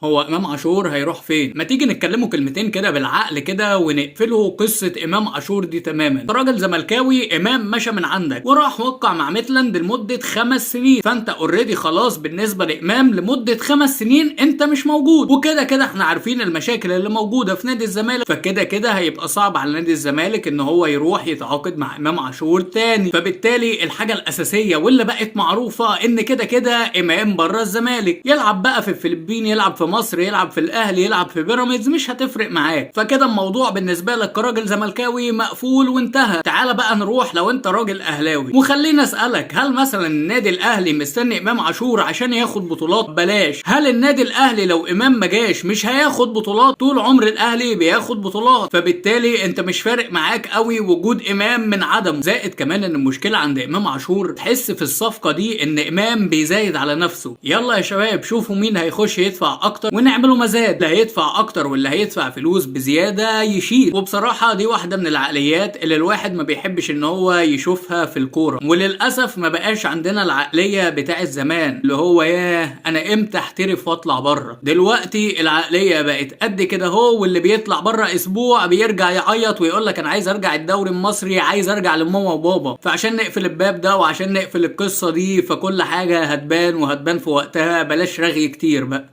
هو امام عاشور هيروح فين؟ ما تيجي نتكلموا كلمتين كده بالعقل كده ونقفله قصة امام عاشور دي تماما. انت راجل زملكاوي، امام مشى من عندك وراح وقع مع ميتلاند لمدة 5 سنين، فانت already خلاص بالنسبة لامام لمدة 5 سنين انت مش موجود. وكده كده احنا عارفين المشاكل اللي موجودة في نادي الزمالك، فكده كده هيبقى صعب على نادي الزمالك ان هو يروح يتعاقد مع امام عاشور تاني. فبالتالي الحاجة الاساسية واللي بقت معروفة ان كده كده امام بره الزمالك، يلعب بقى في الفلبين، يلعب في مصر، يلعب في الاهلي، يلعب في بيراميدز، مش هتفرق معاك. فكده الموضوع بالنسبة لك كراجل زملكاوي مقفول وانتهى. تعال بقى نروح لو انت راجل اهلاوي، وخلينا اسالك، هل مثلا النادي الاهلي مستني امام عاشور عشان ياخد بطولات؟ بلاش. هل النادي الاهلي لو امام ما جاش مش هياخد بطولات؟ طول عمر الاهلي بياخد بطولات، فبالتالي انت مش فارق معاك قوي وجود امام من عدمه. زائد كمان ان المشكلة عند امام عاشور، تحس في الصفقة دي ان امام بيزايد على نفسه. يلا يا شباب شوفوا مين هيخش يدفع اكتر ونعمله مزاد، اللي هيدفع اكتر واللي هيدفع فلوس بزيادة يشيل. وبصراحة دي واحدة من العقليات اللي الواحد ما بيحبش ان هو يشوفها في الكوره، وللاسف ما بقاش عندنا العقلية بتاعت زمان اللي هو ياه انا امتى احترف واطلع بره. دلوقتي العقلية بقت قد كده اهو، واللي بيطلع بره اسبوع بيرجع يعيط ويقول لك انا عايز ارجع الدوري المصري، عايز ارجع لماما وبابا. فعشان نقفل الباب ده وعشان نقفل القصة دي، فكل حاجة هتبان وهتبان في وقتها، بلاش رغي كتير بقى.